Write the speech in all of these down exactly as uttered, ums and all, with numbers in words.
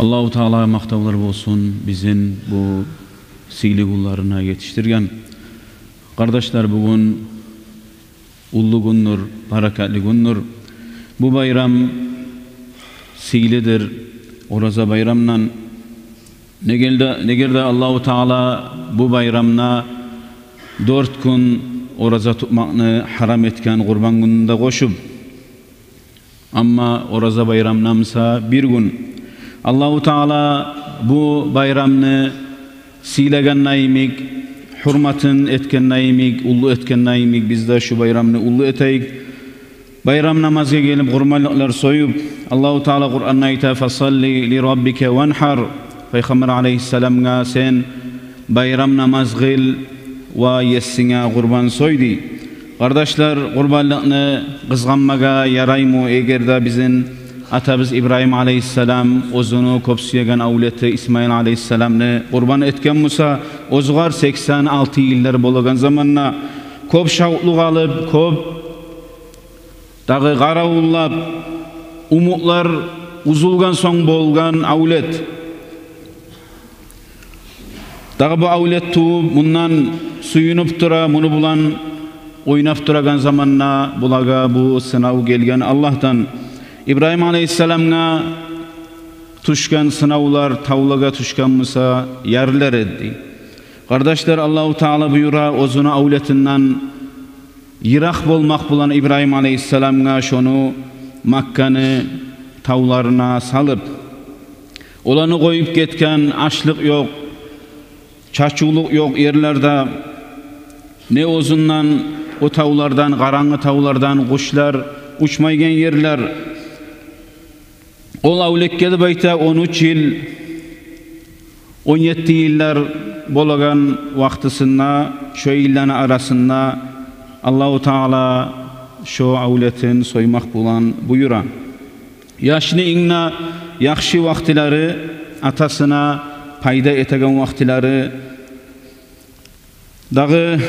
Аллагьу Таалагъа макътавлар болсун, бизин бу сыйлы гюнлерине етишдирген. Къардашлар, бугюн уллу гюндюр, баракатлы гюндюр. Бу байрам сыйлыдыр Ораза байрамдан. Негер де, негер де Аллагьу Таала бу байрамда дёрт гюн ораза тутмакъны гьарам этген, Къурбан гюнюн де къошуп. Амма Ораза байрамда буса бир гюн. Аллагьу Таала бу байрамны сыйлагъан йимик, гьюрматын этген йимик, уллу этген йимик, биз де шу байрамны уллу этейик. Байрам намазгъа гелип, къурбанлыкълар союп, Аллагьу Таала Къуранда айта: «Фасалли ли раббика ванхар». Пайхаммар алайгьиссаламгъа: «Сен байрам намаз къыл ва Есинге къурбан сой», — дей. Къардашлар, къурбанлыкъны къызгъанмагъа яраймы, эгер де бизин атабыз Ибрагьим алайгьиссалам оьзюню кёп сюеген авлети Исмаил алайгьиссаламны къурбан этген буса, оьзюгъар сексен алты йыллар болагъан заманда, кёп шавкълукъ алып, кёп дагъы къаравуллап, умутлар уьзюлген сонг болгъан авлет. Дагъы бу авлет тувуп, мундан сююнюп тура, муну булан ойнап турагъан заманда булагъа бу сынав гелген Аллагьдан. Ибрагьим алайгьиссаламгъа тюшген сынавлар тавлагъа тюшген буса, ярылар эди. Къардашлар, Аллагьу Таала буюра оьзюню авлетинден йыракъ болмакъ булан Ибрагьим алайгьиссаламгъа шону Макканы тавларына салып, оланы къоюп гетген, ашлыкъ ёкъ, чачывлукъ ёкъ ерлерде, не оьзюнден, о тавлардан, къарангы тавлардан къушлар учмайгъан ерлер. Ол авлетге деп айта он уьч йыл, он етти йыллар болагъан вакътисинде, шо йылланы арасында Аллагьу Таала шо авлетин соймакъ булан буюра. Яшны инг де яхшы вакътилери, атасына пайда этеген вакътилери, дагъы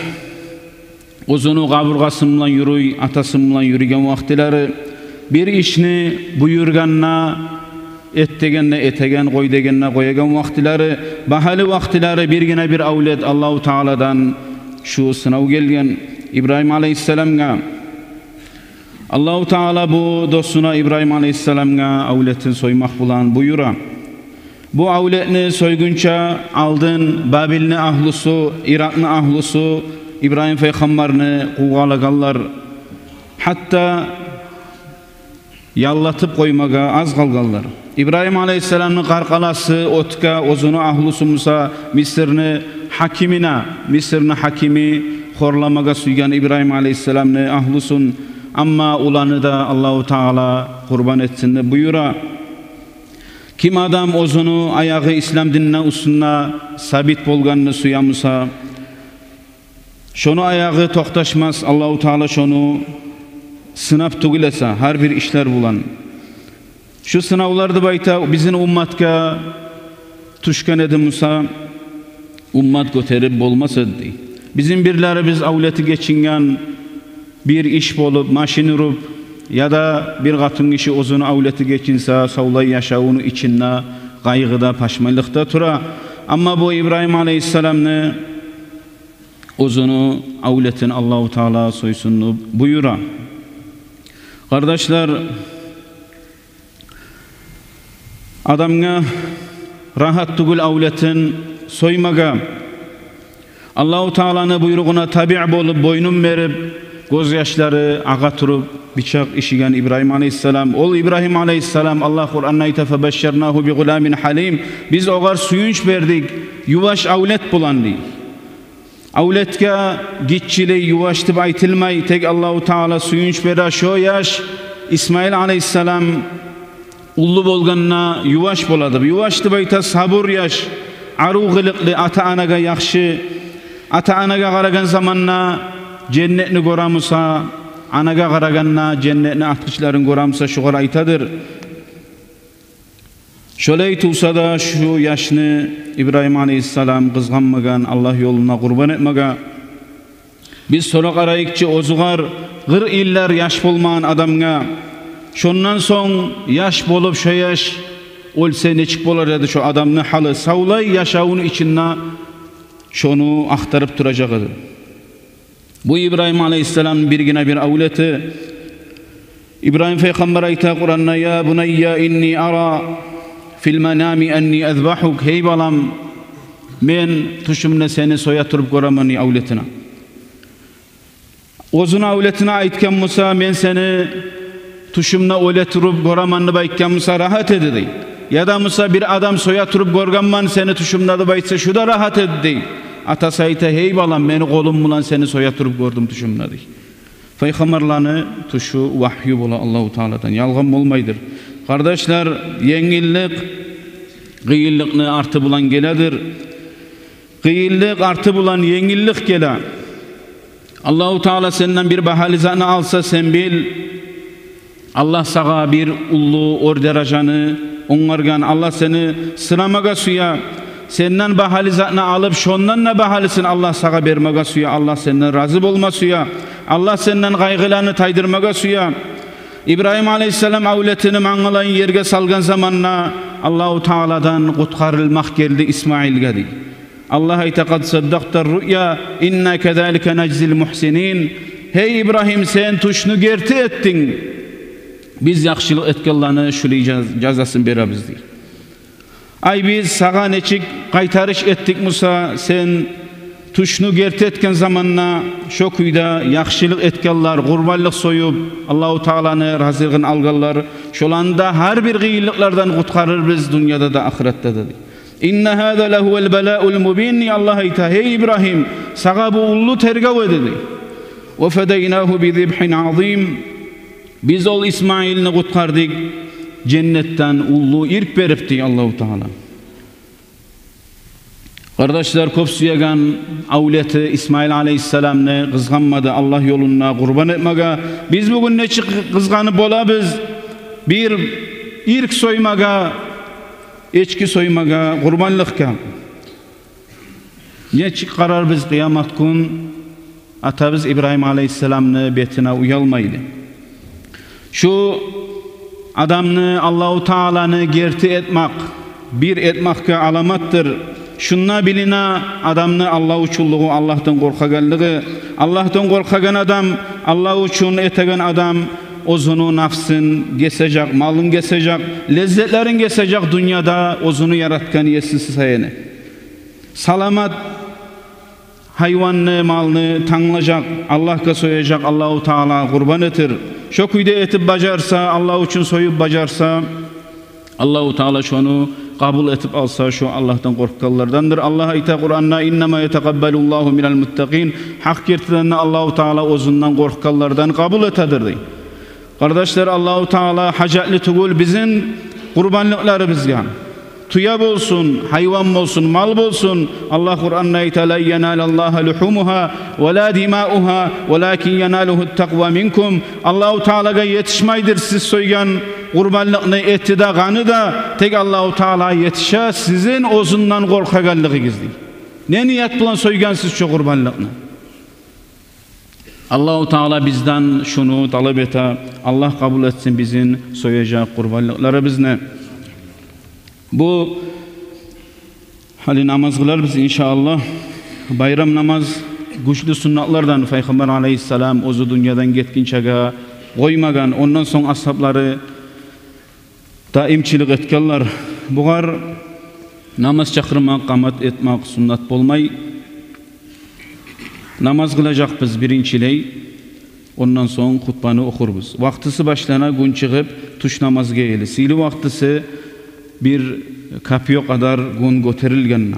оьзюню къабургъасы булан юрюй, атасы булан юрюген вакътилери, бир ишни буюргъанда эт дегенде этеген, къой дегенде къоягъан вакътилери, багьалы вакътилери, бир гине бир авлет Аллагьу Тааладан шу сынав гелген Ибрагьим алайгьиссаламгъа. Аллагьу Таала бу досуна, Ибрагьим алайгьиссаламгъа, авлетин соймакъ булан буюра. Бу авлетни сойгъунча алдын Бабилни агьлюсю, Иракъны агьлюсю Ибрагьим пайхаммарны къувгъалагъанлар. Гьатта яллатып къоймагъа аз къалгъанлар. Ибрагьим алайгьиссаламны къаркъарасы отгъа, оьзюню агьлюсю буса Мисрни гьакимине, Мисрни гьакими хорламагъа сюйген Ибрагьим алайгьиссаламны агьлюсюн, амма оланы да Аллагьу Таала къурбан этсин деп буюра. Ким адам оьзюню аягъы ислам динни уьстюнде сабит болгъанны сюе буса, шону аягъы токъташмас, Аллагьу Таала шону сынап тюгюл эсе, гьар бир ишлер булан. Шу сынавлар деп айта, бизин умматгъа тюшген эди буса, уммат гётерип болмас эди. Бизин бирлерибиз авлети гечинген, бир иш болуп, машин уруп, яда бир къатын гиши оьзюню авлети гечинсе, савлай яшавуну ичинде къайгъыда, пашманлыкъда тура. Амма бу Ибрагьим алайгьиссаламны оьзюню авлетин Аллагьу Таала сойсун деп буюра. Къардашлар, адамгъа рагьат тюгюл авлетин соймагъа. Аллагьу Тааланы буйругъуна табиъ болуп, бойнун берип, гёзьяшлары агъа туруп, бичакъ ишиген Ибрагьим алайгьиссалам. Ол Ибрагьим алайгьиссалам, Аллагь Къуранда айта: «Фабашшарнагьу би гъуламин гьалим». Биз огъар сююнч бердик, юваш авлет булан, дей. Авлетге гиччилей, юваш деп айтылмай, тек Аллагьу Таала сююнч бере. Шо яш Исмаил алайгьиссалам уллу болгъанда юваш бола деп. Юваш деп айта сабур яш, арив къылыкълы, ата-анагъа яхшы. Ата-анагъа къарагъан заманда женнетни гёре буса, анагъа къарагъанда женнетни ачгъычларын гёре буса, шогъар айтадыр. Шолай тувса да, шу яшны Ибрагьим алайгьиссалам къызгъанмагъан Аллагь ёлуна къурбан этмеге. Биз сора къарайыкъ чы, оьзюгъар къыркъ йыллар яш болмагъан адамгъа, шондан сонг яш болуп, шо яш оьлсе, нечик болар эди шо адамны гьалы? Савлай яшавуну ичинде шону ахтарып туражакъ эди. Бу Ибрагьим алейгьиссаламны биргине-бир авлети. Ибрагьим пайхаммар айта Къуранда: «Я бунайя инни ара фил манами анни азбагьук». «Гьей балам, мен тюшюмде сени соя туруп гёремен», – дей авлетине. Оьзюню авлетине айтгъан буса: «Мен сени тюшюмде оьле туруп гёремен», – деп айтгъан буса, рагьат эди дей. Яда буса: «Бир адам соя туруп гёргенмен сени тюшюмде», – деп айтса, шу да рагьат эди дей. Атасы айта: «Гьей балам, мени къолум булан сени соя туруп гёрдюм тюшюмде», – дей. Пайхаммарланы тюшю вагью бола Аллагьу Тааладан, ялгъан болмайдыр. Къардашлар, енгиллик къыйынлыкъны арты булан геледир. Къыйынлыкъ арты булан енгиллик геле. Аллагьу Таала сенден бир багьалы затны алса, сен бил, Аллагь сагъа бир уллу оьр даражаны онгаргъан. Аллагь сени сынамагъа сюе. Сенден багьалы затны алып, шондан да багьалысын Аллагь сагъа бермеге сюе. Аллагь сенден рази болма сюе. Аллагь сенден къайгъыланы тайдырмагъа сюе. Ибрагьим алейгьиссалам авлетини мангалайын ерге салгъан заманда Аллагьу Тааладан къутгъарылмакъ гелди Исмаилге, дей. Аллагь айта: «Къад саддакъта руъя, инна казалика нажзил мухсинин». «Гьей Ибрагьим, сен тюшню герти этдинг. Биз яхшылыкъ этгенлени шулай жаз-, жазасын беребиз», – дей. Ай, биз сагъа нечик къайтарыш этдик буса, сен тюшню герти этген заманда, шо кюйде яхшылыкъ этгенлер, къурбанлыкъ союп, Аллагьу Тааланы разилигин алгъанлар, шоланы да гьар бир къыйынлыкълардан къутгъарырбыз дюньяда да, ахыратда да, дей. «Инна гьаза лагьувал балаул мубин», – дей Аллагь айта. «Гьей Ибрагьим, сагъа бу уллу тергев эди», – дей. «Ва фадайнагьу бизибгьин азим». Биз ол Исмаилни къутгъардыкъ, женнетден уллу ирк берип, дей Аллагьу Таала. Къардашлар, кёп сюеген авлети Исмаил алейгьиссаламны къызгъанмады Аллагь ёлунда къурбан этмеге. Биз бугюн нечик къызгъанып болабыз бир ирк соймагъа, эчки соймагъа, къурбанлыкъгъа? Нечик къарарбыз къыямат гюн атабыз Ибрагьим алейгьиссаламны бетине уялмайлы? Шу адамны Аллагьу Тааланы герти этмакъ, бир этмакъгъа аламатдыр. Шунда билине адамны Аллагь учунлугъу, Аллагьдан къоркъагъанлыгъы. Аллагьдан къоркъагъан адам, Аллагь учун этеген адам оьзюню нафсын гесежек, малын гесежек, леззетлерин гесежек дюньяда оьзюню яратгъан Есиси саялы. Саламат гьайванны, малны танглажакъ, Аллагьгъа сояжакъ, Аллагьу Таала къурбан этер. Шо кюйде этип бажарса, Аллагь учун союп бажарса, Аллагьу Таала шону къабул этип алса, шо Аллагьдан къоркъгъанлардандыр. Аллагь айта Къуранда: «Иннама ятакъаббалуллагьу минал муттакъин». Гьакъ гертиден де Аллагьу Таала оьзюнден къоркъгъанлардан къабул этедир, дей. Къардашлар, Аллагьу Таала гьажатлы тюгюл бизин къурбанлыкъларыбызгъа. Тюе болсун, гьайван болсун, мал болсун. Аллагь Къуранда айта: «Лан яналаллагьа лугьумугьа ва ла димаугьа, валакин яналугьу ттакъва минкум». Аллагьу Таалагъа етишмейдир сиз сойгъан къурбанлыкъны эти де, къаны да, тек Аллагьу Таалагъа етише сизин оьзюнден къоркъагъанлыгъыгъыз, дей. Не ният булан сойгъансыз шо къурбанлыкъны? Аллагьу Таала бизден шуну талап эте. Аллагь къабул этсин бизин сояжакъ къурбанлыкъларыбызны. Бу гьали намаз къыларбыз, иншааллагь. Байрам намаз гючлю суннатлардан, Пайхаммар алейгьиссалам оьзю дюньядан гетгинчеге къоймагъан, ондан сонг асгьаблары даимчилик этгенлер. Бугъар намаз чакъырмакъ, къамат этмакъ суннат болмай. Намаз къылажакъбыз биринчилей, ондан сонг хутбаны охурбуз. Вакътиси башлана гюн чыгъып тюш намазгъа ерли. Сыйлы вакътиси бир копьё къадар гюн гётерилгенде.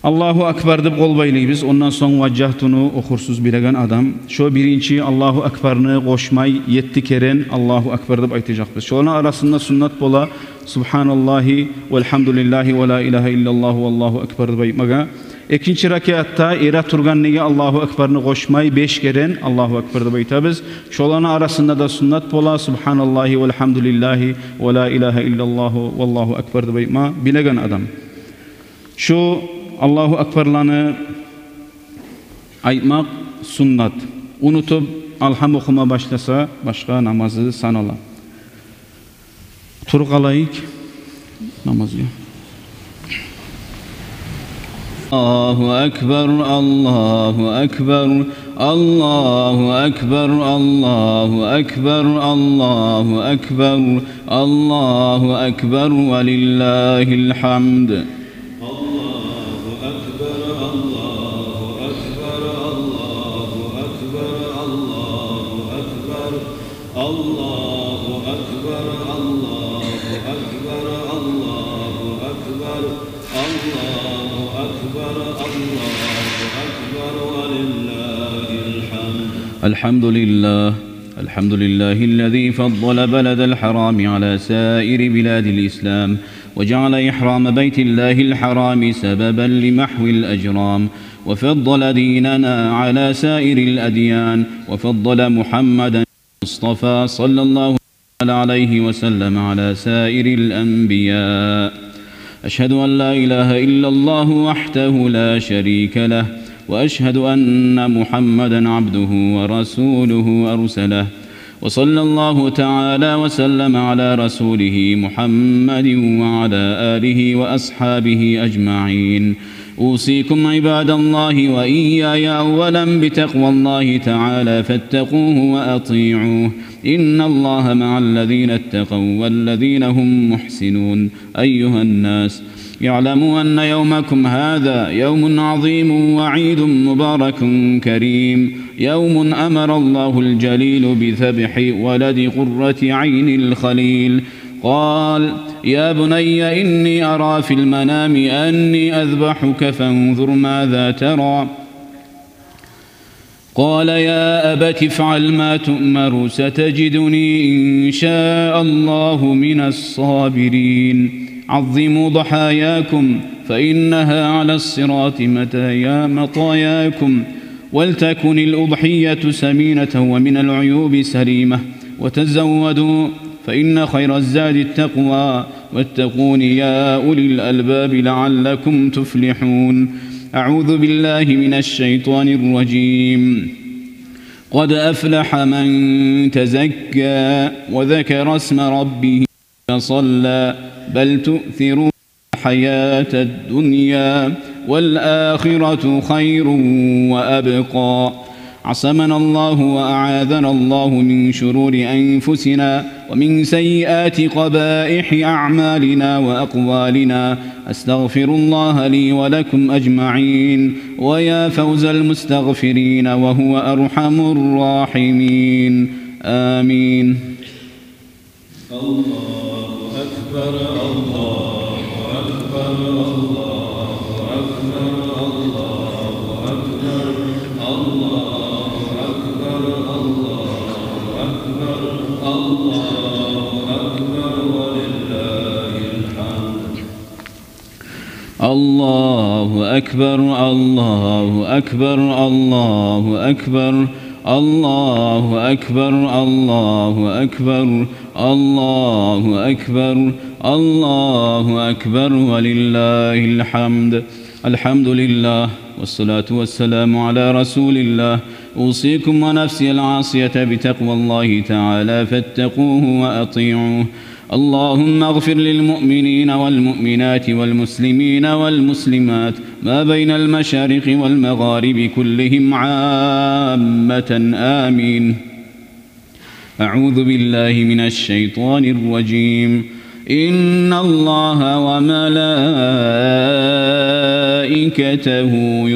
«Аллагьу акбар» деп къол байлайбыз, ондан сонг «Важжагьтуну» охурсуз билеген адам. Шо биринчи «Аллагьу акбарны» къошмай, етти керен «Аллагьу акбар» деп айтажакъбыз. Шоланы арасында суннат бола: «Субгьаналлагьи валгьамдулиллагьи ва ла илагьа иллаллагьу валлагьу акбар» деп айтмагъа. Экинчи ракаатда эретургъанлыгъа «Аллагьу акбарны» къошмай, беш керен «Аллагьу акбар» деп айтабыз. Шоланы арасында да суннат бола: «Субгьаналлагьи валгьамдулиллагьи ва ла илагьа иллаллагьу валлагьу акбар» деп айтма билеген адам. Шу «Аллагьу акбарланы» айтмакъ суннат. Унутуп «Алгьам» охума башласа, башгъа намазы санала. Туруп къалайыкъ. Намазгъа. الله أكبر، الله أكبر، الله أكبر، الله أكبر، الله أكبر، الله أكبر، ولله الحمد. الله أكبر، الله أكبر، الله أكبر، الله أكبر. الله أكبر، الله أكبر، الله أكبر، الله أكبر، الله أكبر، ولله الحمد. الحمد لله، الحمد لله الذي فضل بلد الحرام على سائر بلاد الإسلام، وجعل إحرام بيت الله الحرام سببا لمحو الأجرام، وفضل ديننا على سائر الأديان، وفضل محمدا المصطفى صلى الله عليه وسلم على سائر الأنبياء. أشهد أن لا إله إلا الله وحده لا شريك له، وأشهد أن محمدا عبده ورسوله أرسله، وصلى الله تعالى وسلم على رسوله محمد وعلى آله وأصحابه أجمعين. أوصيكم عباد الله وإياي أولا بتقوى الله تعالى فاتقوه وأطيعوه. إن الله مع الذين اتقوا والذين هم محسنون. أيها الناس، اعلموا أن يومكم هذا يوم عظيم وعيد مبارك كريم، يوم أمر الله الجليل بذبح ولد قرة عين الخليل، قال: يا بني إني أرى في المنام أني أذبحك فانظر ماذا ترى. قال: يا أبت افعل ما تؤمر، ستجدني إن شاء الله من الصابرين. عظموا ضحاياكم فإنها على الصراط متايا-، مطاياكم، ولتكن الأضحية سمينة ومن العيوب سليمة، وتزودوا فإن خير الزاد التقوى، واتقون يا أولي الألباب لعلكم تفلحون. أعوذ بالله من الشيطان الرجيم. قد أفلح من تزكى وذكر اسم ربه فصلى. بل تؤثرون الحياة الدنيا والآخرة خير وأبقى. عصمنا الله وأعاذنا الله من شرور أنفسنا ومن سيئات قبائح أعمالنا وأقوالنا. أستغفر الله لي ولكم أجمعين، ويا فوز المستغفرين، وهو أرحم الراحمين. آمين. الله أكبر، الله أكبر، الله أكبر، الله أكبر، الله أكبر، الله أكبر، الله أكبر، ولله الحمد. الله أكبر، الله أكبر، الله أكبر، الله أكبر، الله أكبر، الله أكبر، الله أكبر، ولله الحمد. الحمد لله، والصلاة والسلام على رسول الله. أوصيكم ونفسي العاصية بتقوى الله تعالى، فاتقوه وأطيعوه. اللهم اغفر للمؤمنين والمؤمنات والمسلمين والمسلمات ما بين المشارق والمغارب كلهم عامة. آمين. أعوذ بالله من الشيطان الرجيم. إن الله وملائكته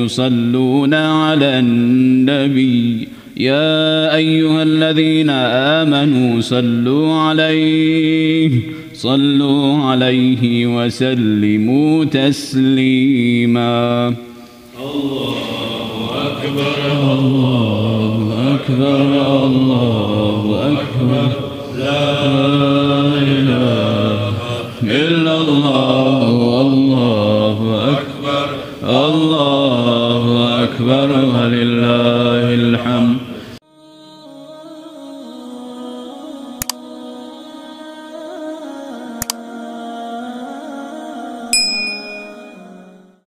يصلون على النبي، يا أيها الذين آمنوا صلوا عليه، صلوا عليه وسلموا تسليما. الله أكبر، الله أكبر، الله أكبر. لا إله إلا الله، الله أكبر، الله أكبر، ولله